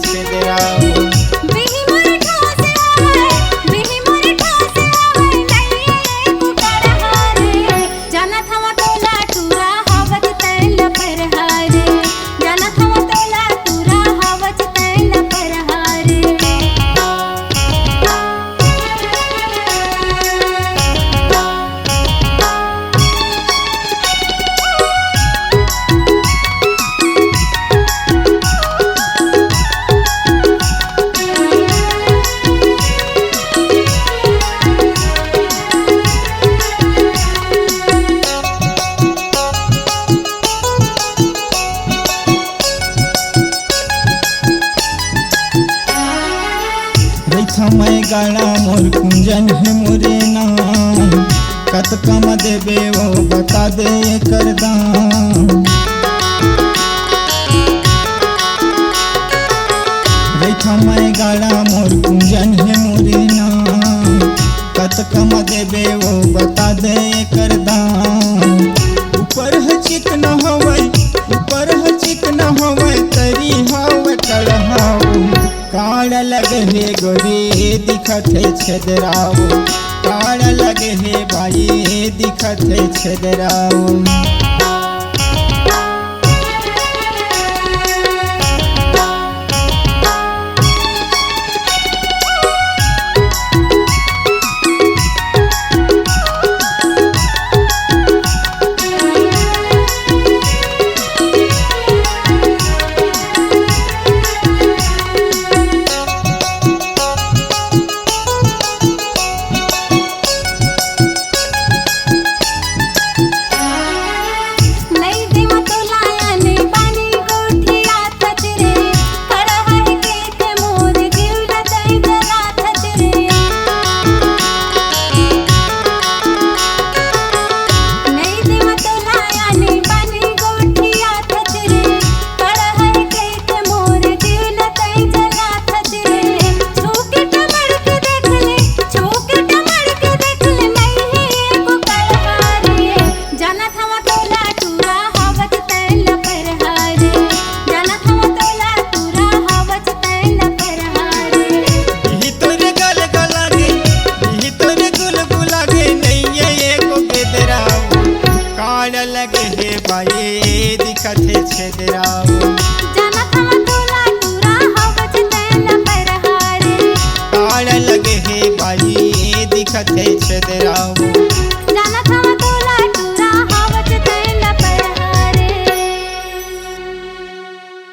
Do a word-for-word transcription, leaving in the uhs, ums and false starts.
छेदराओ। बिही मोर ठास हवय, बिही मोर ठास हवय, नइये एको कड़हा रे। जानत हवं तोला टूरा हवच तैं लपरहा रे। जानत हवं तोला टूरा हवच तैं लपरहा रे। रहिथंव मैं गाड़ा मोर कुंजन हे मोरे नाम, कतका म देबे वो बता दे एकर दाम। रहिथंव मैं गाड़ा मोर कुंजन हे मोरे नाम, कतका म देबे वो बता दे एकर दाम। ऊपर ह चिकना हवय, ऊपर ह चिकना हवय, तरी हवय कड़हा वो। काड़ा लगे हे गोरी दिखत हे छेदराओ, काड़ा लगे हे बाई दिखत हे छेदराओ। काड़ा लगे हे बाई दिखत हे छेदराओ। जानत हवं तोला टूरा हवच तैं लपरहा रे। काड़ा लगे हे बाई दिखत हे छेदराओ।